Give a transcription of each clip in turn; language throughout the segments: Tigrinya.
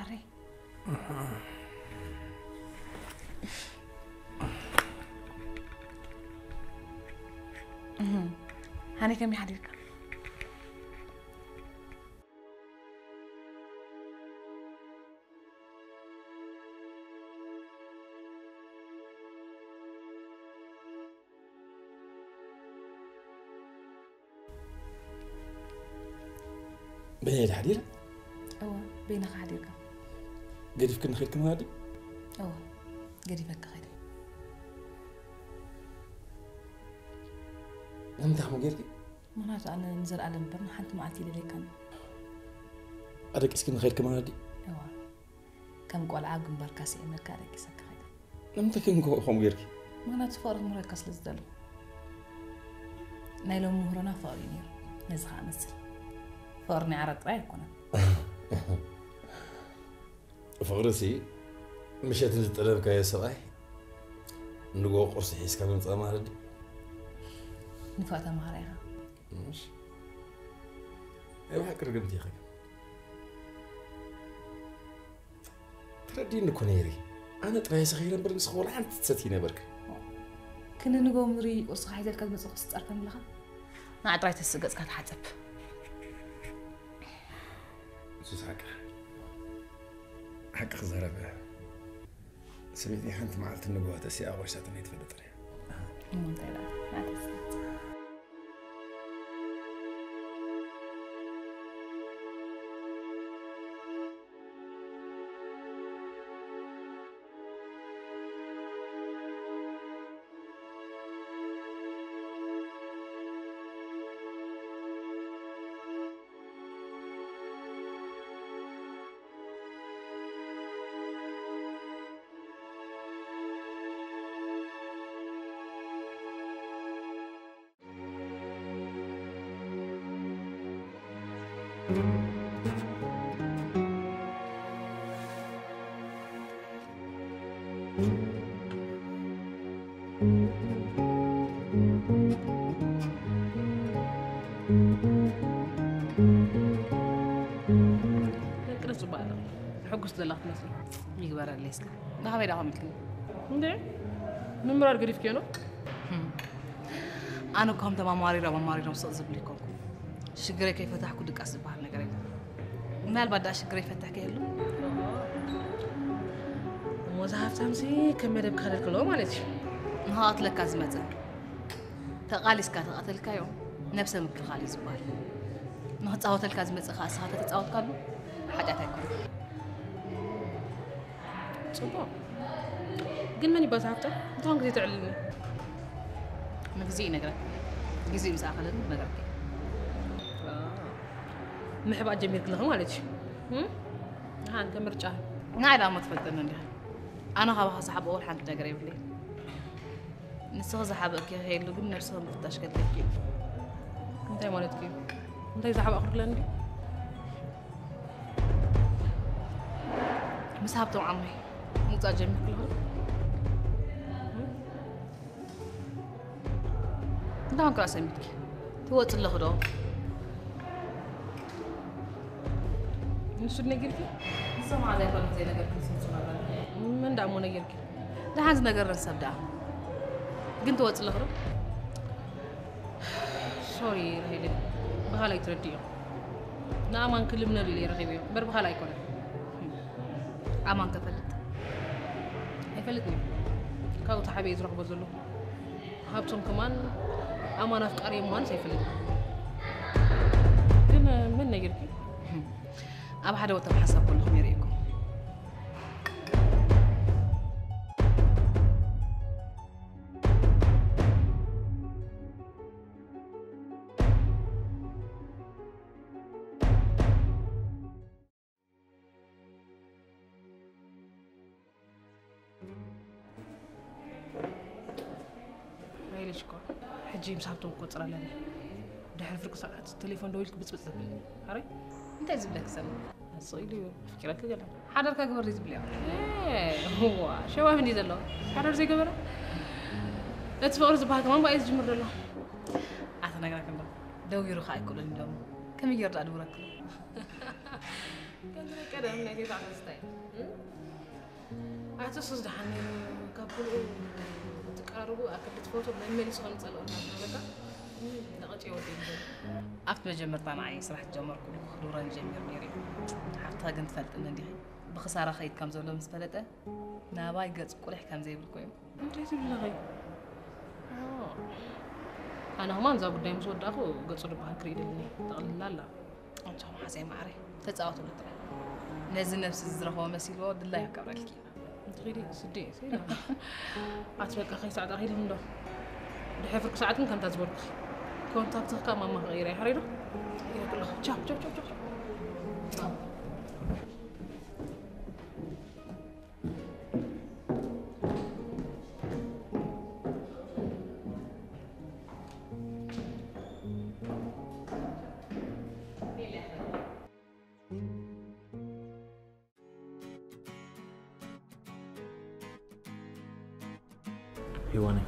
ኣሬ፣ እህ፣ ሃኒ ከመይ ሓዲርካ? በይነይ ሓዲረ? እወ፣ በይነኻ ሓዲርካ። ገዲፍክኒ ኸድኪ ማለት ድዩ? እወ፣ ገዲፈካ ኸይደ። ንምንታይ ከምኡ ጌርኪ? ምኽንያቱ ኣነ ንዘለኣለም እምበር ንሓንቲ መዓልቲ ኣይደልየካን። ኣደቂስክኒ ኸድኪ ማለት ድዩ? እወ። ከም ቆልዓ ኣብ ግንባርካ ስዒመካ ኣደቂሰካ ኸይደ። ንምንታይ ግን ከምኡ ጌርኪ? ምኽንያቱ ፍቕሪ ክምህረካ ስለ ዝደለኹ። ናይ ሎሚ ምህሮና ፍቕሪ እዩ ነይሩ። ነዚ ኸኣ መስል። ፍቕሪ ናይ ዓራት ጥራይ ኣይኮነን። ፍቕሪሲ ምሸት ንዝጠለብካዮ ሰብኣይ ንግሆ ቁርሲ ሒዝካ ምምጻእ ማለት ድዩ? ንፉዕ ተምሃራይ ኢኻ። እሺ። ናይ ብሓቂ ርግምቲ ኢኺ። ተረዲእኒ እኮ ነይሪ። ኣነ ጥራይ ሰኺረ እምበር ንስኺ ወላ ሓንቲ ትሰትዪ ነበርኪ። ክንንጎ ምሪ ቁርስኻ ሒዘልካ ዝመጽእኩ ትጸርፈኒ ኣለኻ? ንዓ ጥራይ ተስእ ገጽካ ተሓጸብ። ንሱስ ሓቅኻ። ሓቂ ክዛረብ። ሰበይቲ ሓንቲ መዓልቲ ንግሆ ተሲኣ ቆይሳትኒ ኣይትፈልጥን እያ። እሞ እንታይ ደኣ? ናተይ ስለ ደቂ ርጽባ ኣለኹ። ሕጉስ ዘላ ክትመስሊ። ይግበረለይ እስከ። ንኻበይ ደኣ ከሚልክኒ? እንዴ? ምምራር ገዲፍክዮ ነው? ኣነ እኮ ከምቶም ኣማሪሮም ኣማሪሮም ስቕ ዝብል ኣይኮንኩ። ሽግረይ ከይፈታሕኩ ድቃስ ዝበሃል ነገር የለን። ምናልባት ደኣ ሽግረይ ይፈትሕ ከይህሉ። እሞ እዛ ሃብታምሲ ከም መደብ ክኸደልክሎ ማለት እዩ። ንኸቐትለካ ዝመጸ። ተቓሊስካ ተቐተልካዮ ነብሰ ምክልኻል እዩ ዝበሃል። ንኽጻወተልካ ዝመጸ ኸኣ ንስኻ ተተጻወትካሉ ሓጢኣት ኣይኮነን። ጽቡቕ። ግን መን ይባዛ ሃብቶም? እንተኾን ግዜ ተዕልልኒ። ንግዜ ይነግረክ። ግዜ ምስ ኣኸለኒ ክነግረክ። ምሕባእ ጀሚርክለኺ ማለት እዩ። እም? ኣንተ ምርጫ። ንዓይ ደኣ እሞ ትፈልጠኒ እንዲኻ። ኣነ ካባኻ ዝሓብኦ ሓንቲ ነገር የብለይ። ንስኺ ዝሓበእኪ ከይህሉ ግን ነብስኺ ምፍታሽ ከድልየኪ እዩ። እንታይ ማለትኪ እዩ? እንታይ ዝሓበእኩ ክብለኒ ድዩ? ምስ ሃብቶም ዓሞይ ምውጻእ ጀሚርኪ ኣለኹ። እንታይ ኮንኪ ደኣ ሰሚትኪ? ትወጺ ኣለኺ ዶ? ንሱ ነጊርኪ? ንሱ መዓዝ ኣይኮነን ዘይነገርክን ስንሱ ነበር። መን ደኣ እሞ ነጊርኪ? ደሓን ዝነገረን ሰብ ደኣ። ግን ትወጺ ኣለኺ ዶ? ሶሪ ራሄለይ፣ ብኻልእ ኣይትረድእዮ። ንኣማን ክልምነሉ ኢለ ረኺበዮ እምበር ብኻልእ ኣይኮነን። ኣማን ከፈልጥ? ኣይፈልጥን እዩ። ካብኡ ተሓቢኤ ዝረኽቦ ዘለኹ። ሃብቶም ከማን ኣማን ኣፍቃሪኦም ምዃኑስ ኣይፈልጥን። ግን መን ነጊርኪ? ኣብ ሓደ ቦታ ብሓንሳብ ከለኹም የርእየኩም። ራሄለይ ሽኮር፣ ሕጂ ምስ ሃብቶም ክቆጽር ኣለኒ። ድሕሪ ፍርቂ ሰዓት ቴሌፎን ደዊልኪ ብጽብጽ ዘብል። ኣረይ? እንታይ ዝብለኪ ዘሎ? ስቕ ኢሉ እዩ፣ ኣፍቂረኪ ገለ። ሓዳርካ ግበር ድዩ ዝብል እዮ? ኤ፣ እዋ፣ ሸባብ እንድዩ ዘሎ። ሓዳር ዘይገበረ? እቲ ፍቕሪ ዝበሃል ከማን ብኣይ ዝጅምር ዘሎ። ኣታ ነግራክ እንዶ፣ ደዊሩ ከኣ ኣይክእሉን እዮም። ከመይ ገይሩ ደኣ ድውረክሉ? ከምዚ ናይ ቀደም ናይ ቴታ ትዝታይ። እም? ኣቲ ሱስ ደሓን ነይሩ፣ ካብ ኩሉ ትቀራረቡ ኣክል ትፈትዎ መመሊሱ ከም ዝጸልኦ እናተባህለካ፣ እም፣ ነቐጭ ወዲ ይበል። ኣብቲ መጀመርታ ንዓይ ስራሕ ዝጀመርኩሉ ክድውረኒ ጀሚሩ ነይሩ እዩ። ሓፍትኻ ግን ትፈልጥኒ እንዲኺ። ብኽሳራ ኸይድ ከም ዘሎ ምስ ፈለጠ፣ ናባይ ገጹ ቁሊሕ ከም ዘይብል ኮይኑ። እንታይ ትብሊ ኣለኺ? ኣነ ኸማን እዛ ጉዳይ ምስ ወዳእኹ ገጹ ድበሃል ክርኢ ደልኒ። ጠቕልላ ኣላ። ኣንታ መሓዘይ ማዕረይ፣ ተጻወትሉ ጥራይ። ነዚ ነብሲ ዝረኸቦ መሲልዎ ድላይ ኣካብረልኪ። እንተ ኺዲ ስደይ፣ ስኢና። ኣቲ በቃ ከይሳዕጣ ኺድ እንዶ። ድሕሪ ፍርቂ ሰዓት ግን ከምታ ዝበልኩኺ። ኮንታክትኺ ካብ ማማ ክቕይር እየ፣ ሓረይ ዶ? ይረክለኹ። ቻው፣ ቻው፣ ቻው፣ ቻው፣ ቻው። ሄዋነይ፣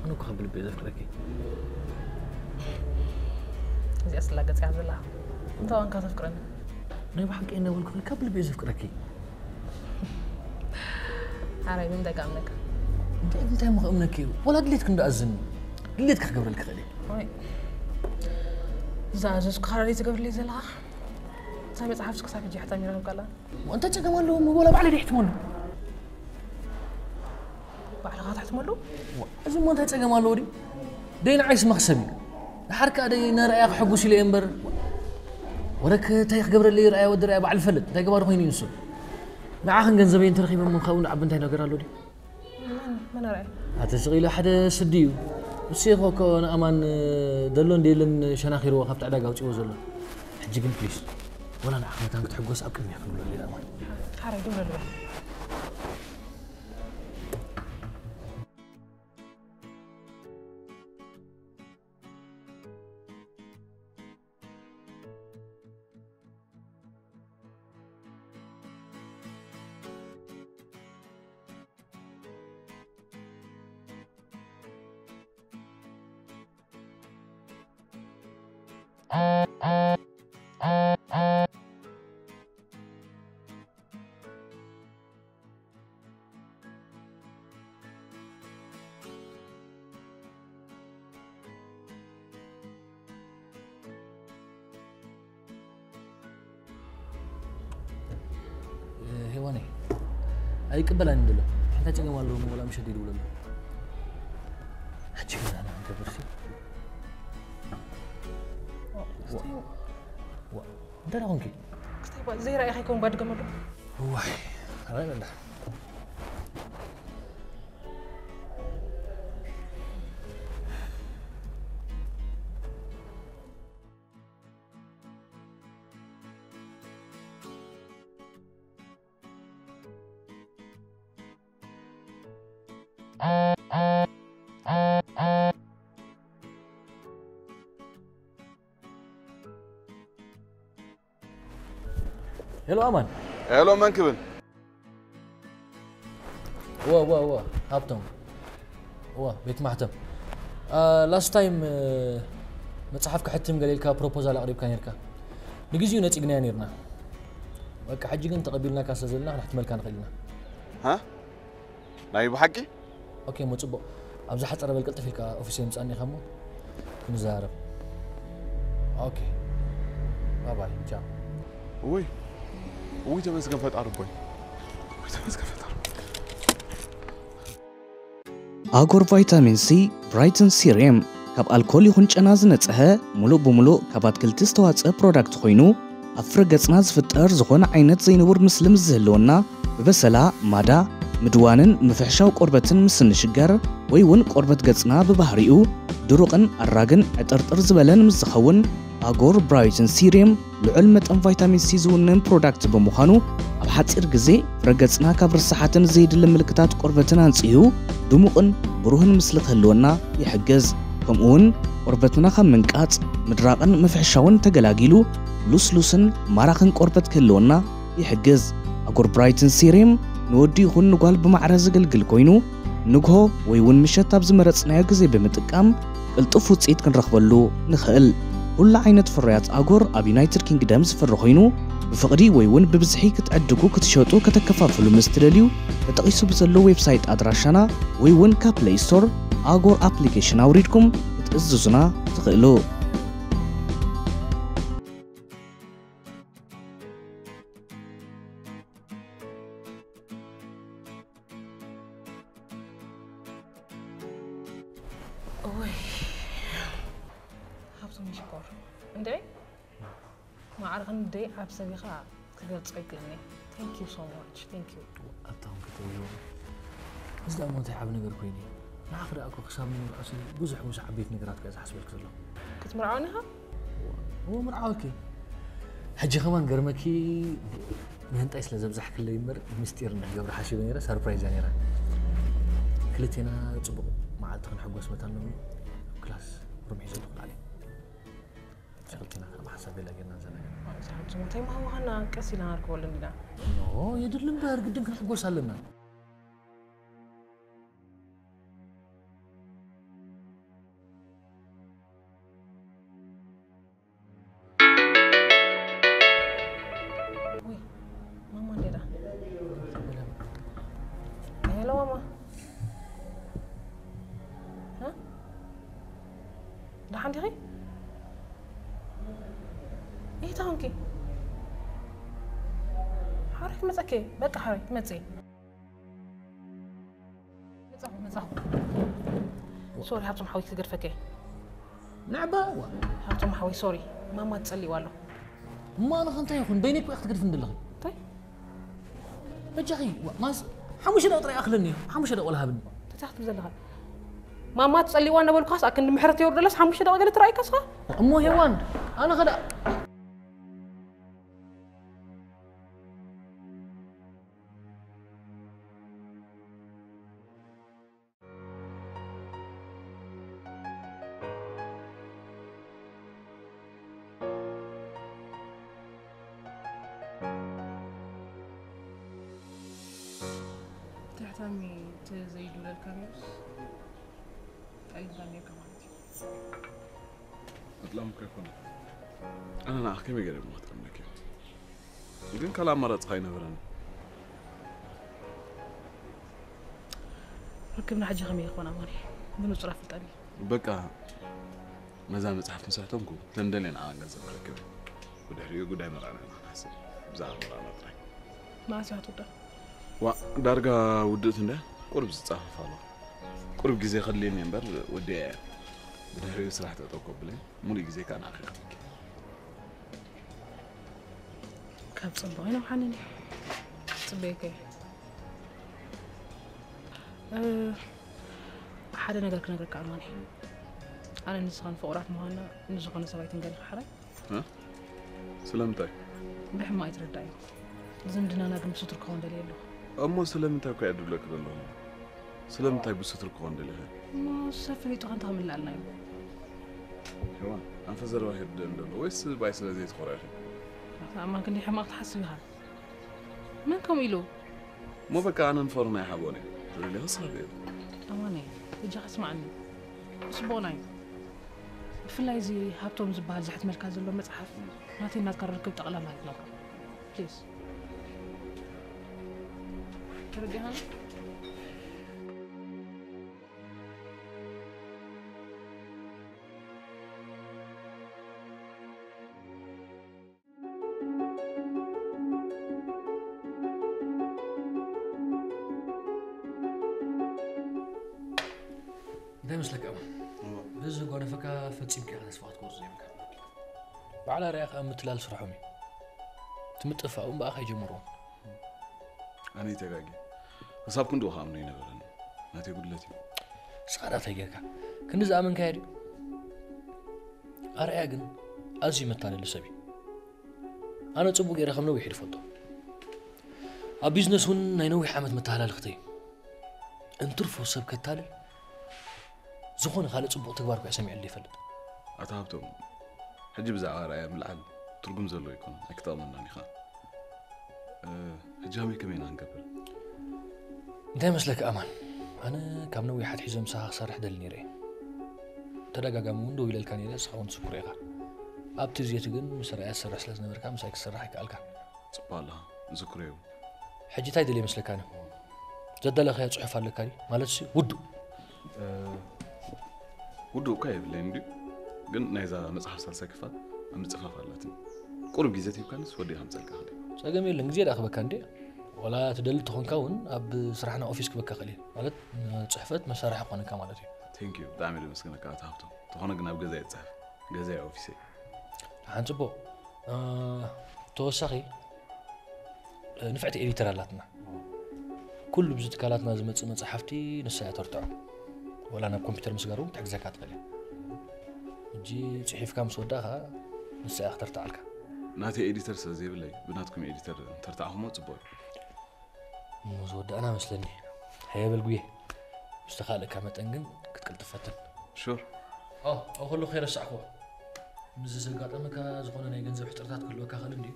ኣነ እኮ ካብ ልቢ እየ ዘፍቅረኪ። እዚኣ ስላገጽ እያ ዘላ። እንታይ ዋንካ ዘፍቅረኒ? ናይ ብሓቂ እየ እናበልኩ ካብ ልቢ እየ ዘፍቅረኪ። ሓራይ፣ ንምንታይ ክኣምነካ? እንታይ፣ እንታይ እሞ ክእምነኪ እዩ? ዋላ ድሌትኪ እንዳኣዝኒ። ድሌትኪ ክገብረልኪ ክእል እየ። ወይ፣ ዝኣዘዝኩኻ ዶ ትገብርለይ ዘለኻ? እታ መጽሓፍሲ ክሳብ ሕጂ ሕታም ይረኽብካ ኣላ። እንታይ ጸገም ኣለዎ? እሞ ዋላ ባዕለይ ድየ ሕትመሉ? ባዕልኻ ትሕትመሉ? እዚ እሞ እንታይ ጸገም ኣለዎ ድዩ? ደይ ንዓይስ መኽሰብ እዩ። ድሓር ከኣ ደይ ንርኣያ ክሕጉስ ኢለ እየ እምበር፣ ወረክ እንታይ ክገብረለይ፣ ርኣያ ወዲ ርኣያ ባዕሉ ይፈልጥ እንታይ ገባሪ ኮይኑ እዩ ንሱ። ንዓኽን ገንዘበይ እንተረኺበ እሞ ካብኡ ንዓቢ እንታይ ነገር ኣሎ ድዩ? መን መን ኣርኣያ? ኣቲ ስቕ ኢሉ ሓደ ስዲ እዩ። ንሱ እኮ ንኣማን ደሎ እንደ የለን ሸናኺርዎ ካብቲ ዕዳጋ ኣውጺዎ ዘሎ። ሕጂ ግን ፕሊስ፣ ወላ ንዓኽ መታን ክትሕጎስ ኣብ ቅድሚያ ክንብሎ ኣለና ኣማን። ሓራይ ደውለሉ በል። ሄዋነይ ኣይቅበላን እንድሎ። እንታይ ጸገም ኣለዎ? ወላ ምሸት ይድውለሉ። ሕጂ ግን ኣነ ክንገብር ሲ? ዋ፣ እንታይ ደኣ ኮንኪ? ክስታይ ባ ዘይረኣየ ከይከውን ባድገመሉ። ዋይ፣ ኣራይ በላ። ሄሎ ኣማን። ሄሎ መን ክብል? እወ እወ እወ ሃብቶም። እወ ቤት ማሕተም። ላስት ታይም መጽሓፍ ክሕትም ገለ ኢልካ ፕሮፖዛል ኣቕሪብካ ነርካ። ንግዜኡ ነጺግናዮ ነርና። በቃ ሕጂ ግን ተቐቢልናካ ስለ ዘለና ክንሕትመልካ ንኽእል ኢና። ሃ? ናይ ብሓቂ? ኦኬ እሞ ጽቡቕ። ኣብ ዝሓጸረ በል ቅልጥፍ ኢልካ ኦፊስ የምጽኣኒ ኢኻ እሞ ክንዛረብ። ኦኬ። ባይ ባይ። ቻው። ውይ ውይ፣ ተመስገን ፈጣሪ ቦይ። ውይ ተመስገን ፈጣሪ። ኣጎር ቫይታሚን ሲ ብራይትን ሲሪየም ካብ ኣልኮል ይኹን ጨና ዝነጽሀ፣ ሙሉእ ብሙሉእ ካብ ኣትክልቲ ዝተዋጽአ ፕሮዳክት ኮይኑ፣ ኣብ ፍረ ገጽና ዝፍጠር ዝኾነ ዓይነት ዘይንቡር ምስሊ ምስ ዝህልወና፣ ብበሰላ፣ ማዳ፣ ምድዋንን ምፍሕሻው ቆርበትን ምስ እንሽገር፣ ወይ እውን ቆርበት ገጽና ብባህሪኡ ድሩቕን ኣራግን ዕጥርጥር ዝበለን ምስ ዝኸውን፣ ኣጎር ብራይትን ሲሪየም ልዑል መጠን ቫይታሚን ሲ ዝውንን ፕሮዳክት ብምዃኑ፣ ኣብ ሓጺር ግዜ ፍረ ገጽና ካብ ርሳሓትን ዘየድሊ ምልክታት ቆርበትን ኣንጽሁ ድሙቕን ብሩህን ምስሊ ክህልወና ይሕግዝ። ከምኡውን ቆርበትና ካብ ምንቃጽ፣ ምድራቕን ምፍሕሻውን ተገላጊሉ ልስሉስን ማራኽን ቆርበት ክህልወና ይሕግዝ። ኣጎር ብራይትን ሲሪየም ንወዲ ይኹን ንጓል ብማዕረ ዘገልግል ኮይኑ፣ ንግሆ ወይ እውን ምሸት ኣብ ዝመረጽናዮ ግዜ ብምጥቃም ቅልጡፍ ውጽኢት ክንረኽበሉ ንኽእል። ኩሉ ዓይነት ፍርያት ኣጎር ኣብ ዩናይትድ ኪንግደም ዝፍረ ኮይኑ፣ ብፍቕዲ ወይ እውን ብብዝሒ ክትዕድጉ፣ ክትሸጡ፣ ከተከፋፍሉ ምስ ትደልዩ፣ ተጠቒሱ ብዘሎ ዌብሳይት ኣድራሻና ወይ እውን ካብ ፕለይ ስቶር ኣጎር ኣፕሊኬሽን ኣውሪድኩም ክትእዝዙና ትኽእሉ። እወይ፣ ሃብቶም ይሽኮር። እንዴ፣ ማዕርኽን ደይ ዓብ ሰብ ኢኻ ክገልጾ ኣይክእልን እየ። Thank you so much. Thank you። ኣታውን ክትብሉ። እዚ ደሞ እንታይ ዓቢ ነገር ኮይኑ እዩ? ንዓኺ ደኣ እኮ ክሳብ ንምርዖሲ ብዙሕ፣ ብዙሕ ዓበይቲ ነገራት እኮ እየ ዝሓስበልኪ ዘለኹ። ክትምርዓወኒ ኢኻ? እዎ፣ ምርዓወኪ። ሕጂ ከማን ገርመኪ፣ ምህንጣይ ስለ ዘብዛሕክለይ እምበር፣ ምስጢር እንድሕር ገብረ ሓሲበ ነይረ፣ ሰርፕራይዝ እያ ነይራ። ክልቴና ጽቡቕ መዓልቲ ክንሕጎስ መታን ሎሚ ክላስ ሩም ሒዘ ኣለኹ ንዓለይ። ክልቴና ካብ ሓሳብ ገለ ጌርና ንዘናጋዕ። ዝሓብዙ እንታይ ምሃዋኻና፣ ቀስ ኢልና ንርከበሉ እንዲና። ኖ፣ የድሊ እምበር፣ ግድን ክንሕጎስ ኣለና። ውይ፣ ማማ እንዴዳ? ሄሎ ማማ። እ? ደሓን ዲኺ? እንታይ ኮንኪ? ሓራይ ክመጸኪ። በቃ ሓራይ ክመጽእ። መጻኹ። ሶሪ ሃብቶም ሓወይ ክትገድፈከ እየ። ንዕባ እዋ ሃብቶም ሓወይ ሶሪ። ማማ ትጸልይዋ ኣሎ። እሞ ኣነ ከ እንታይ ይኹን በይነይ እኮ ክትገድፍኒ ዘለኺ። እንታይ? በጃኺ እዋ ማስ ሓሙሽተ ደቂ ጥራይ ኣኽለኒ እዩ ሓሙሽተ ደቂ ወላ ሃብኒ። እንታይ ትብል ዘለኻ? ማማ ትጸልይዋ እናበልኩኻስ ኣክንዲ ምሕረት የውርደለስ ሓሙሽተ ደቂ ገለ ትረኣይካ ስኻ? እሞ ሄዋን ኣነ ኸዳ ትሕታሚ እቲ ዘይድውለልካ ነይሩስ ጠሊምካ ነይርካ ማለት እዩ። ኣጥላምካ ኣይኮነ ኣነ ንዓኽ ከመይ ገይረ እሞ ክጥልመኪ ግን ካልእ ኣማራፂ ከ ኣይነበረን። ርክብና ሕጂ ከመይ ይኾን ኣማኒ? ብንጹር ኣፍልጠኒ። በቃ ነዛ መፅሓፍ ምስ ኣሕተምኩ ተንደልየ ንዓኣ ገንዘብ ክረክብ እየ። ብድሕሪኡ ጉዳይ መርዓና ኢና ክንሓስብ ብዛዕባ መርዓና ጥራይ። መዓስ ኢኻ ትውዳእ? ዋ ዳርጋ ውድእት እንደ ቁርብ ዝፃፈፍ ኣሎ። ቁርብ ግዜ ከድልየኒ እምበር ወዲኣ እያ። ብድሕሪኡ ስራሕ ጠጠው ከብለይ ሙሉእ ግዜ ከዓ ንዓኺ ከብኪ። ካብ ጽቡቕ ኣይነውሓንን እዩ። ጽበየከ ሓደ ነገር ክነግረካ ኣማኒ። ኣነ ንስኻን ፍቑራት ምዃንና ንዝኾነ ሰብ ኣይትንገር ኢኻ ሓራይ? ስለምንታይ? ብሕማ ኣይትረዳእዮ። ዝምድናና ግን ብስቱር ክኸውን ደልየ ኣለኹ። እሞ ስለምንታይ እኮ እየ ድብለኪ ዘለኹ። ስለምንታይ ብስቱር ክኾን ደሊኺ? እሞ ሰብ ፈሊጡ ከንታ ክምልኣልና እዩ። ሄዋን ኣንፈ ዘረባ ሄዱ ደን ደሎ ወይስ ባይ ስለ ዘይትኾርዒ ኢኺ? ኣማን ክንደይ ሕማቕ ትሓስብ ኢኻ? መን ከምኡ ኢሉ? እሞ በቃ ኣነ ንፈርማ ይሓቦን እየ። ተደሊኺ ስረብ እየ። ኣማን እየ። እጃኻ ስማዕኒ። ጽቡቕና እዩ። ብፍላይ እዚ ሃብቶም ዝበሃል ዘሕትመልካ ዘሎ መጽሓፍ ናተይ ናትካ ርክብ ጠቕላላ ኣይትነግሮ ፕሊዝ። ተረዲኻኒ? እንታይ መስለካ እሞ በዚ ዝጓነፈካ ፈጺምካ ኢኻ ተስፋ ክትቆርጽ ዘይብልካ። ባዕላ ርኣያ ከኣ ምትላል ስርሖም እዩ። እቲ ምጥፍፋእ እውን ብኣኻ ይጀምርዎ። ኣነ ይተጋጊ ክሳብ ክንድኡ ክኣምኖ ይነበረኒ ናተይ ጉድለት እዩ። ንስኻ ዳ እንታይ ጌርካ ክንዲ ዝኣመንካዮ ድዩ? ኣርኣያ ግን ኣዝዩ መታለሊ ሰብ እዩ። ኣነ ጽቡቕ ገይረ ከም ነዊሕ ይፈልጦ። ኣብ ቢዝነስ እውን ናይ ነዊሕ ዓመት መተሃላልኽተይ እዩ። እንትርፎ ሰብ ከታልል ዝኾነ ካልእ ጽቡቕ ተግባር እኳ ሰሚዐሉ ይፈልጥ። ኣታ ሃብቶም ሕጂ ብዛዕባ ራእያ ምልዓል ትርጉም ዘለዎ ኣይኮነን ኣይክጠቕመናን ኢኻ። ሕጂ ሃመይ ከመይ ኢና ክንገብር? እንታይ መስለካ ኣማን፣ ኣነ ካብ ነዊሕ ኣትሒዘ ምሳኻ ክሰርሕ ደሊ ነይረ እየ። ተደጋጋሚ እውን ደው ኢለልካ ነይረ፣ ንስኻ እውን ትዝክሮ ኢኻ። ኣብቲ ግዜ እቲ ግን ምስ ራእያ ትሰርሕ ስለ ዝነበርካ ምሳይ ክትሰርሕ ኣይከኣልካን። ጽቡቕ ኣለኻ፣ ዝዝክሮ እዩ። ሕጂ እንታይ ደልየ መስለካ ኣነ? ዘዳለኻዮ ጽሑፍ ኣለካ ድዩ? ማለትሲ ውዱእ። ውዱእ እኳ የብለይን ድዩ ግን ናይዛ መጽሓፍ ሳልሳይ ክፋል ኣብ ምጽፋፍ ኣላትኒ። ቁሩብ ግዜ ተሂብካንስ ወዲኣ ከምጸልካ ክእል። ጸገም የለን፣ ግዜ ደኣ ክበካ እንዴ። ዋላ ትደሊ ተኾንካ እውን ኣብ ስራሕና ኦፊስ ክበካ ክእል እየ። ማለት ንጽሕፈት መሳርሒ ክኾነካ ማለት እዩ። Thank you፣ ብጣዕሚ እየ ዘመስግነካ ኣቶ ሃብቶም። ተኾነ ግን ኣብ ገዛይ እየ ዝጽሕፍ። ገዛይ ኦፊሰይ። ደሓን ጽቡቕ። ተወሳኺ ንፍዕቲ ኤዲተር ኣላትና። ኩሉ ብዚ ትካላትና ዝመጽእ መጻሕፍቲ ንሳ እያ ተርትዖ። ዋላ ናብ ኮምፒውተር ምስጋር እውን ክትሕግዘካ ትኽእል እያ። ሕጂ ጽሒፍካ ምስ ወዳእኻ ንሳ እያ ክተርትዓልካ። ናተይ ኤዲተር ስለ ዘይብለይ ብናትኩም ኤዲተር እንተርታዕኹሞ ጽቡቕ እዩ። እሞ ዝወዳእና መስለኒ። ሃየ በል ጉየ። ብዝተኻእለካ መጠን ግን ክትቀልጥፍ ፈትን። Sure። ኦ፣ ኣብ ከለኹ ከይረሳዕክዎ። ምስዚ ዘጋጠመካ ዝኾነ ናይ ገንዘብ ሕጽረታት ክህልወካ ይኽእል እንድዩ።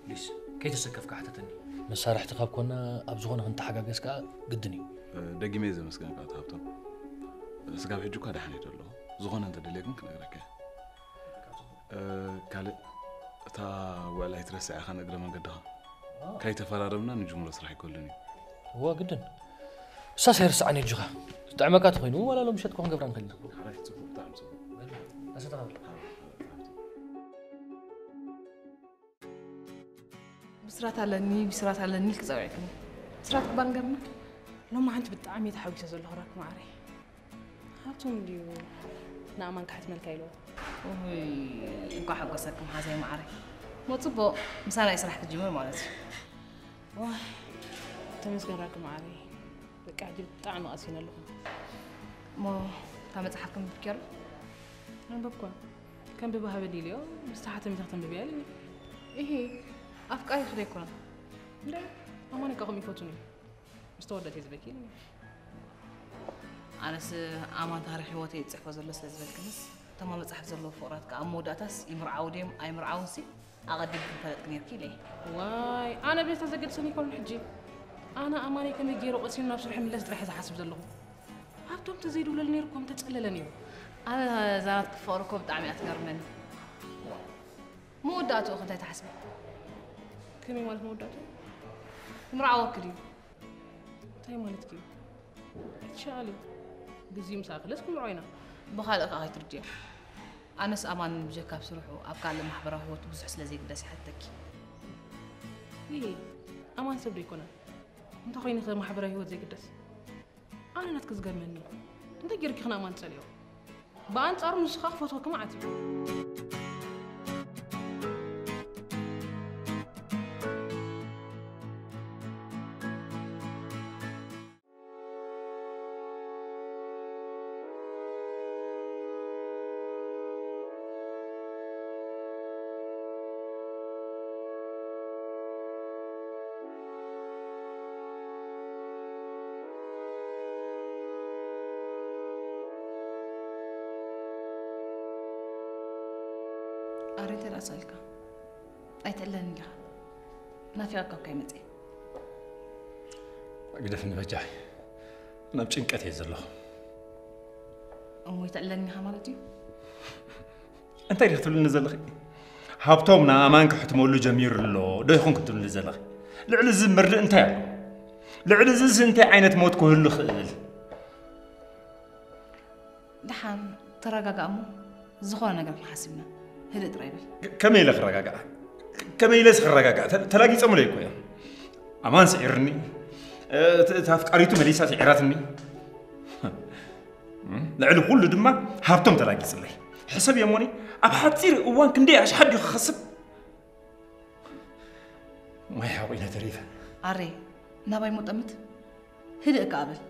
ፕሊስ፣ ከይተሰከፍካ ሕተተኒ። መሳርሕቲ ካብ ኮና ኣብ ዝኾነ ክንተሓጋገዝ ከኣ ግድን እዩ። ደጊመ እየ ዘመስግነካ ኣቶ ሃብቶም። ስጋብ ሕጂ እኳ ደሓን እየ ዘለኹ። ዝኾነ እንተደልየ ግን ክነግረካ እየ። ካልእ እታ ውዕል ኣይትረስዕ ኢኻ ንእግረ መንገድኻ። ከይተፈራረምና ንጅምሮ ስራሕ ኣይኮልን እዩ። እዋ ግድን። እሳስ ኣይርስዓን እየ ኣጆኻ። ዝጥዕመካ ተኾይኑ እውን ዋላ ሎም ምሸት እኮ ክንገብራ ንኽእል ኢና። ሓራይ ጽቡቕ ብጣዕሚ ጽቡቕ። ኣሰተኻኽል። ብስራት ኣለኒ ብስራት ኣለኒ ኢልክ ጸዊዕክኒ። ብስራት ክባል ገርና። ሎሚ ሓንቲ ብጣዕሚ እየ ተሓጒሰ ዘለኹ ራክ ማዓረይ። ኣቶም ድዩ ንኣማን ክሓትመልካ ኢልዎ? ውይ፣ እንኳዕ ሓጎሰኩም ሓዘይ መዓረይ። ሞ ፅቡቕ፣ ምሳና እዩ ስራሕ ክጅምር ማለት እዩ። ዋይ፣ ተመስገን ራኪ መዓረይ። በቃ ሕጂ ብጣዕሚ ቀሲነ ኣለኹ። ሞ እታ መፅሓፍኩም ብኪ ኣሎ? ኣንበብኳ። ከም ብባህበል ኢልዮ ምስ ተሓተሚታ ተንብብያ ኢልኒ። ይሄ ኣፍቃሪ ክደ ኣይኮነን። እንደ ኣማን እካ ከምኡ ይፈቱን እዩ። ምስ ተወደት እዩ ዝበኪ ኢልኒ። ኣነስ ኣማን ታሪክ ህይወተይ ይፅሕፎ ዘሎ ስለ ዝበልክንስ እቶም ኣብ መፅሓፍ ዘለዉ ፍቕራት ከዓ ኣብ መወዳእታስ ይምርዓው ድዮም ኣይምርዓውን ሲ ኣቐዲም ክንፈለጥክ ነርኪ ኢለ። ዋይ ኣነ ቤታ ዘገድሰን ይኮን ሕጂ። ኣነ ኣማነይ ከመይ ገይሩ ቀሲኑ ናብ ስርሑ ምለስ ጥራሕ ዝሓስብ ዘለኹ። ሃብቶም ተዘይድውለሉ ነይሩ እኮ ምተፀለለ ነይሩ። ኣነ ዛራት ክፈቕሩ እኮ ብጣዕሚ እያ ትገርመኒ። መወዳእትኡ ከ እንታይ ትሓስቢ? ከመይ ማለት መወዳእትኡ? ምርዓወክ ድዩ? እንታይ ማለት እዩ? ኣይትሸኣሊ። ግዜ ምስ ኣኸለስ ክንምርዖ ኢና። ብኻልእ ከኣ ከይትርድዮ። ኣነስ ኣማን ብጀካ ኣብ ስርሑ ኣብ ካልእ ማሕበራዊ ህይወቱ ብዙሕ ስለ ዘይግደስ ይሓተኪ። ይሄ ኣማን ሰብ ዶ ኣይኮነን? እንታይ ኮይኑ ከ ማሕበራዊ ህይወት ዘይግደስ? ኣነ ናትኪ ዝገርመኒ እንታይ ጌርኪ ክናማን ትጸልዮ? ብኣንጻሩ ንሱ ኸኣ ክፈትወኪ መዓት እዩ። ኣረ እንተ ደኣ ሰኣልካ ኣይትዕለኒ ዲኻ? ናፊቐካ እኳ ይመጽእ። ግደፍኒ በጃኺ፣ ናብ ጭንቀት እየ ዘለኹ። እሞ ኣይትዕለኒ ኢኻ ማለት እዩ? እንታይ ዲኺ ትብልኒ ዘለኺ? ሃብቶም ንኣማን ክሕትመሉ ጀሚሩ ኣሎ ዶ ይኹን ክትብልኒ ዘለኺ? ልዕሊ እዚ መርድእ እንታይ ኣሎ? ልዕሊ እዚስ እንታይ ዓይነት ሞት ክህሉ ይኽእል? ደሓን ተረጋጋእ እሞ ዝኾነ ነገር ክንሓስብ ኢና። ህድእ ጥራይ በል። ከመይ ኢለ ክረጋጋእ? ከመይ ኢለስ ክረጋጋእ? ተ- ተላጊጾምለይ እኮ እዮም። ኣማን ስዒርኒ፣ እ፣ እቲ- እታ ኣፍቃሪቱ መሊሳ ስዒራትኒ። እም፣ ልዕሊ ኩሉ ድማ ሃብቶም ተላጊጽለይ። ሕሰብ እዮሞኒ፣ ኣብ ሓጺር እዋን ክንደይ ኣሽሓት ድዩ ክኸስብ? ማይ ሓቑ ኢለ ተሪፈ። ኣሬ፣ ናባይ ሞ ጠምት? ህድእ ከኣ በል።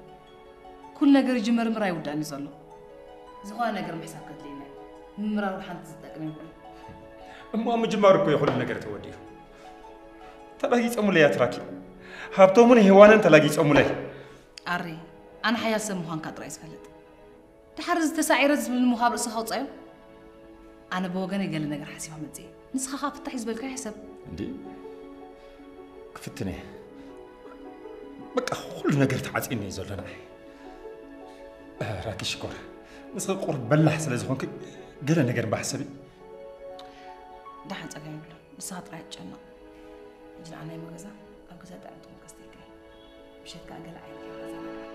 ኩሉ ነገር ይጅመር እምበር ኣይውዳእን እዩ ዘሎ። ዝኾነ ነገር ምሕሳብ ከድልየና እዩ። ምምራር ሓንቲ ዝጠቅም ይኹን። እሞ ኣብ ምጅማሩ እኮ እዩ ኩሉ ነገር ተወዲኡ። ተላጊጾሙለይ ኣትራኪ። ሃብቶምን ሄዋንን ተላጊጾሙለይ። ኣሬ፣ ኣነ ሓያል ሰብ ምዃንካ ጥራይ ዝፈልጥ። ድሓር እዚ ተሳዒረ ዝብል እሞ ካብ ርእስኻ ኣውጻዮ። ኣነ ብወገነይ ገለ ነገር ሓሲበ መጽየ። ንስኻ ኸኣ ፍታሕ እዩ ዝበልካዮ ሕሰብ። እንዴ? ክፍትን እየ። በቃ ኩሉ ነገር ተዓጽዩኒ እዩ ዘሎ ንዓይ። እ፣ ራኪ ሽኮር፣ ንስኺ ቁሩብ በላሕ ስለ ዝኾንኪ ገለ ነገር እምባ ሕሰቢ። ደሓን ጸገም የብሉን። ንስኻ ጥራይ ኣትጨነቕ። ሕጂ ንዓ ናይ ገዛ፣ ኣብ ገዛ ጥዕምቲ መቀስተይካ እየ። ምሸት ከኣ ገለ ዓይነት ጌርካ ዘናግዕ።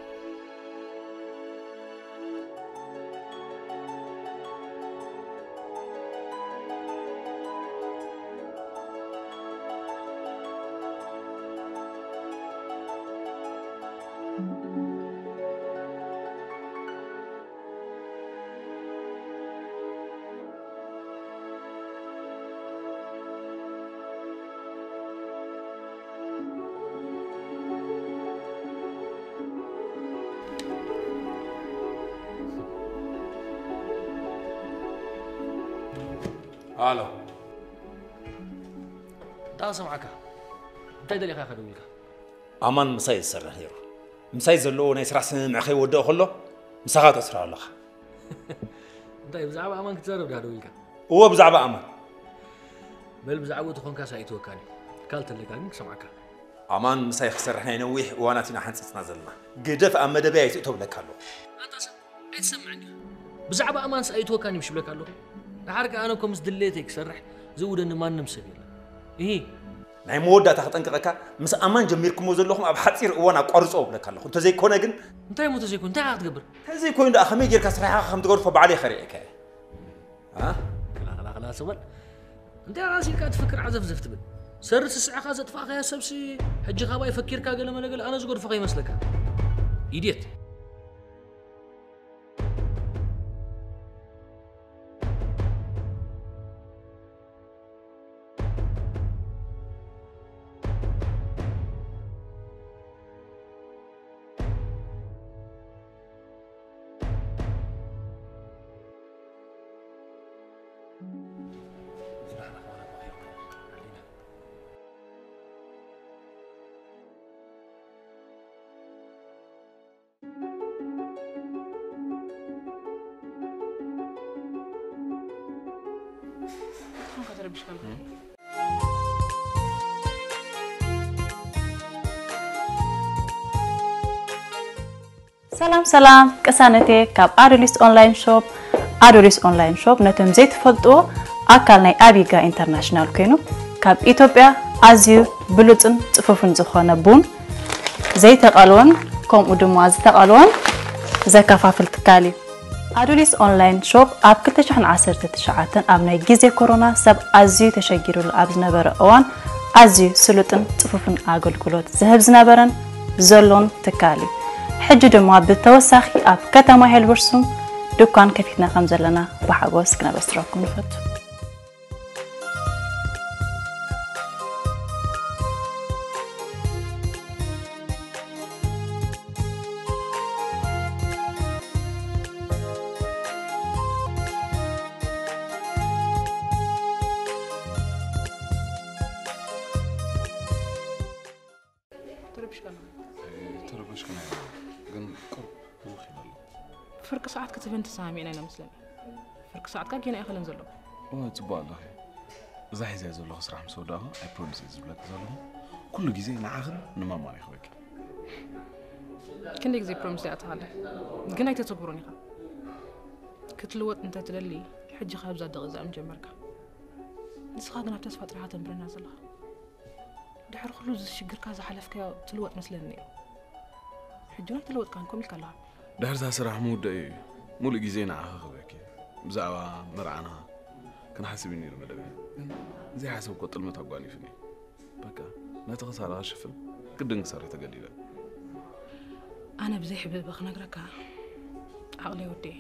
ኣሎ። እንታይ ክሰምዓካ? እንታይ ደሊኻ ኢኻ ደዊልካ? ኣማን ምሳይ እዩ ዝሰርሕ ነይሩ። ምሳይ ዘለዎ ናይ ስራሕ ስምምዕ ከይወደኦ ከሎ ምሳኻ ተስርሖ ኣለኻ። እንታይ ብዛዕባ ኣማን ክትዛረብ ድኻ ደዊልካ? እወ ብዛዕባ ኣማን። በል ብዛዕባኡ ተኾንካስ ኣይእትወካን እዩ። ትካል ተለካ ግን ክሰምዓካ። ኣማን ምሳይ ክሰርሕ ናይ ነዊሕ እዋናት ኢና ሓንጺጽና ዘለና። ግደፍ ኣብ መደበይ ኣይትእቶ ብለካ ኣለኹ። ኣንታ ሰብ ኣይትሰምዕን ዲኻ? ብዛዕባ ኣማንስ ኣይእትወካን እዩ ምሽ ብለካ ኣለኹ። ደሓር ከኣ ኣነ እኮ ምስ ድሌተይ ክሰርሕ ዝእውደኒ ማንም ሰብ የለን። እሂ። ናይ መወዳእታ ክጠንቅቐካ፣ ምስ ኣማን ጀሚርኩሞ ዘለኹም ኣብ ሓጺር እዋን ኣቋርጽዎ እብለካ ኣለኹ። እንተዘይኮነ ግን እንታይ እሞ እንተዘይኮነ እንታይ ክትገብር? እንተዘይኮይኑ ደኣ ከመይ ጌርካ ስራሕኻ ከም ትገድፎ ባዕለይ ከርእየካ እየ። ኣ? ክላ ክላ ክላ ስበል። እንታይ ራስ ኢልካ ትፍክር ዓዘፍዘፍ ትብል? ሰሪ ስስዕኻ ዘጥፋእካያ ሰብሲ ሕጂ ካባይ ፈኪርካ ገለ መለ ገለ ኣነ ዝገድፎ ከይመስለካ። ኢድየት። ሰላም ሰላም ቅሳነቴ፣ ካብ ኣዶሊስ ኦንላይን ሾፕ። ኣዶሊስ ኦንላይን ሾፕ ነቶም ዘይትፈልጥዎ ኣካል ናይ ኣቢጋ ኢንተርናሽናል ኮይኑ፣ ካብ ኢትዮጵያ ኣዝዩ ብሉጽን ጽፉፍን ዝኾነ ቡን ዘይተቐልወን ከምኡ ድማ ዝተቐልወን ዘከፋፍል ትካል እዩ። ኣዱሊስ ኦንላይን ሾፕ ኣብ ክልተ ሽሕን ዓሰርተ ትሽዓተን ኣብ ናይ ግዜ ኮሮና ሰብ ኣዝዩ ተሸጊሩሉ ኣብ ዝነበረ እዋን ኣዝዩ ስሉጥን ጽፉፍን ኣገልግሎት ዝህብ ዝነበረን ዘሎን ትካል እዩ። ሕጂ ድማ ብተወሳኺ ኣብ ከተማ ሄልበርሱም ድኳን ከፊትና ከም ዘለና ብሓጎስ ክነበስረኩም ንፈቱ። ተረብሽካ ኣለኻ? ተረበሽኩ ናይ ግን ቁርብ ህውኽ ይበል። ፍርቂ ሰዓት ክትህበን ተሰማሚዕና ኢና መስለኒ። ፍርቂ ሰዓትካ ጌና ኣይኸለን ዘሎ። እወ፣ ጽቡቕ ኣለኺ። እዛ ሒዘያ ዘለኹ ስራሕ ምስ ወዳእኹ፣ ኣይ ፕሮሚስ እየ ዝብለኪ ዘለኹ። ኩሉ ግዜ ንዓኽን ንማማን እየ ክበኪ። ክንደይ ግዜ ፕሮሚስ ይኣትኻለ፣ ግን ኣይተተግብሮን ኢኻ። ክትልወጥ እንተ ትደሊ፣ ሕጂ ካብዛ ደቂ እዚኣ ምጀመርካ። ንስኻ ግን ኣብ ተስፋ ጥራይ ኢኻ ተንብረና ዘለኻ። ድሕሪ ኩሉ እዚ ሽግርካ ዝሓለፍካዮ ትልወጥ መስለኒ ነይሩ። ሕጂ እውን ኣይተለወጥካን፣ ከምኡ ኢልካ ኣለኻ። ድሕሪ እዛ ስራሕ ምውዳእ እዩ ሙሉእ ግዜ ንዓኺ ክህበኪ። ብዛዕባ መርዓና ክንሓስብ እዩ ነይሩ መደበይ። ግን ዘይሓሰብኩዎ ጥልመት ኣጓኒፉኒ። በቃ፣ ነቲ ክሳራ ክሽፍን ግድን ክሰርሕ ተገዲደ። ኣነ ብዘይ ሕብእብእ ክነግረካ ዓቕለይ ወዲኤ።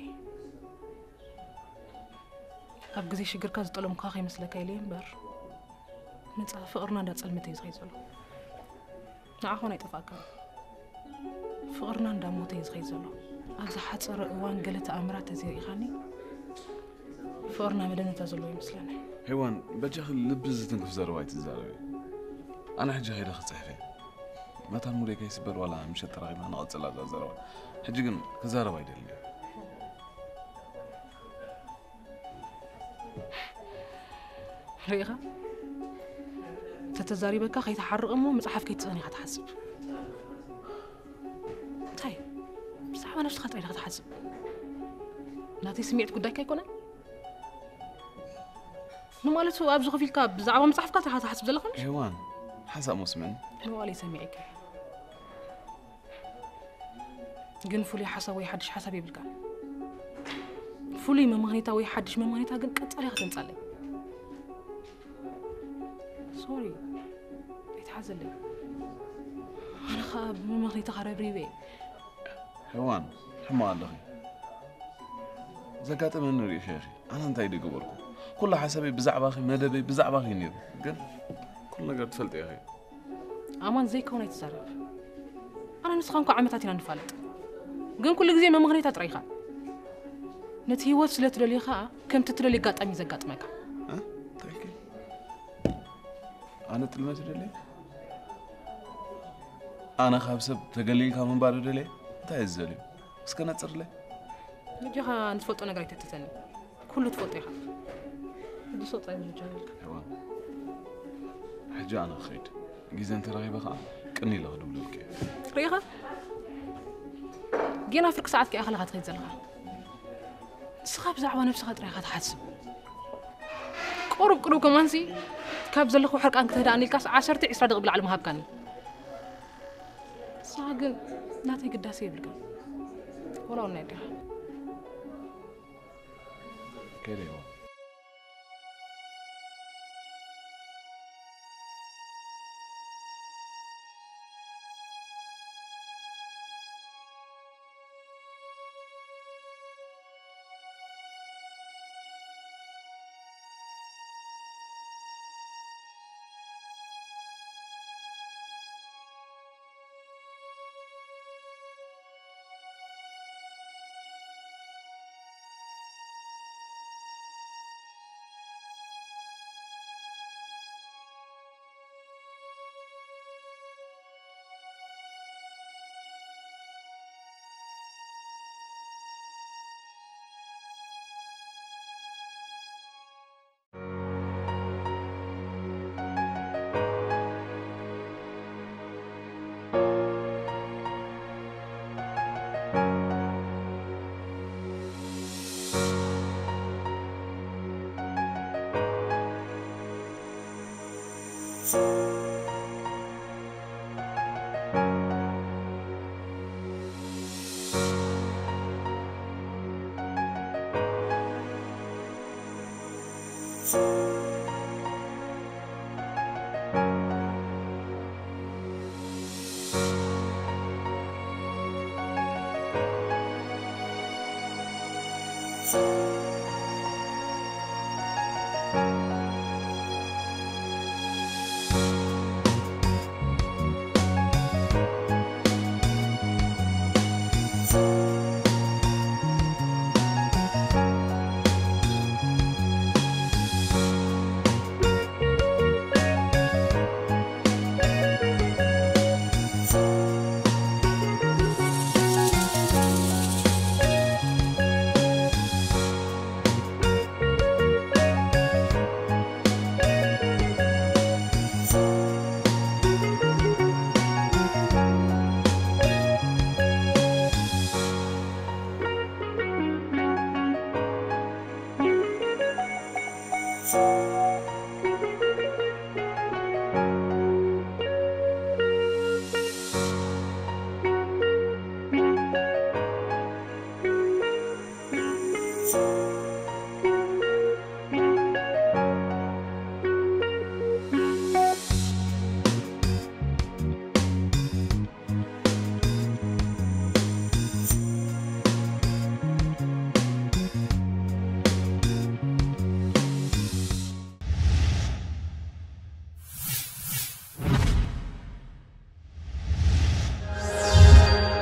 ኣብ ግዜ ሽግርካ ዝጠለምኩኻ ከይመስለካ ኢለ እምበር፣ ነጻ ፍቕርና እንዳጸልመተ እዩ ዝኸይድ ዘሎ። ንዓኻ እውን ኣይጠፍኣካን። ፍቕርና እንዳሞተ እዩ ዝኸይድ ዘሎ። ኣብ ዝሓጸረ እዋን ገለ ተኣምራት ተዘይርኢኻኒ፣ ፍቕርና መደምደምታ ዘለዎ ይመስለኒ። ሄዋን፣ በጃኺ ልቢ ዝትንክፍ ዘረባ ኣይትዛረቢ። ኣነ ሕጂ ከይደ ክጽሕፍ እየ። መታን ሙደይ ከይስበር ዋላ ምሸት ተራኺብና ንቐጽላ እዛ ዘረባ። ሕጂ ግን ክዛረብ ኣይደልን እየ። ርኢኻ? ተተዛሪበካ ከይትሓርቕ እሞ መጽሓፍ ከይትጽሕን ኢኻ ትሓስብ። እንታይ? ብዛዕባ ነብስኻ ጥራይ ኢኻ ትሓስብ። ናተይ ስምዒት ጉዳይካ ኣይኮነን። ንማለቱ ኣብዚ ኮፍ ኢልካ ብዛዕባ መጽሓፍካ ጥራይ ኢኻ ትሓስብ ዘለኻ? ሄዋን፣ ሓንሳእ እሞ ስምዕኒ። ንባዕለይ ሰሚዐካ። ግን ፍሉይ ሓሳብ ወይ ሓድሽ ሓሳብ የብልካን። ፍሉይ መምሃኔታ ወይ ሓድሽ መምሃኔታ ግን ቀጻሊ ኢኻ ተምጻለይ። ሶሪ፣ ኣይትሓዘለይ። ኣነ ኸኣ ብመምሃኔታኻ ረብሪበ እየ። ሄዋን፣ ሕማቕ ኣለኺ። ዘጋጠመኒ ርኢኺ ኢኺ። ኣነ እንታይ ድገበርኩ? ኩሉ ሓሳበይ ብዛዕባኺ፣ መደበይ ብዛዕባኺ እዩ ነይሩ። ግን ኩሉ ነገር ትፈልጢ ኢኺ። ኣማን፣ ዘይከውን ኣይትዛረብ። ኣነ ንስኻ እንኳ ዓመታት ኢና ንፋለጥ። ግን ኩሉ ግዜ መምኽነይታ ጥራይ ኢኻ። ነቲ ህይወት ስለ ትደልዮ ኸኣ ከምቲ ትደልዮ ኣጋጣሚ እዩ ዘጋጥመካ። እ? እንታይ ኢልኪ? ኣነ ጥልመት ይደልየ? ኣነ ካብ ሰብ ተገሊልካ ምንባር ይደልየ? እንታይ እዩ ዝደልዮ? እስከ ነጽርለይ። በጃኻ ንትፈልጦ ነገር ኣይተትተኒ። ኩሉ ትፈልጦ ኢኻ። ሕጂ ስቕ ጻይ በጃኻ። ሄዋን፣ ሕጂ ኣነ ክኸይድ። ግዜ እንተረኺበ ኸኣ ቅኒ ኢለ ክድውለልኪ እየ። ርኢኻ? ጌና ፍርቂ ሰዓት ከይኣኸለኻ ትኸይድ ዘለኻ። ንስኻ ብዛዕባ ነብስኻ ጥራይ ኢኻ ትሓስብ። ቁሩብ ቁሩብ ከማንሲ ካብ ዘለኹ ሕርቃን ክትህድኣኒ ኢልካስ ዓሰርተ ዒስራ ደቂቕ ብላዕሊ ምሃብካኒ። ንስኻ ግን ናተይ ግዳሴ የብልካን። ወላ እውን ናይ ኣዴኻ። ከይደ ይዋ።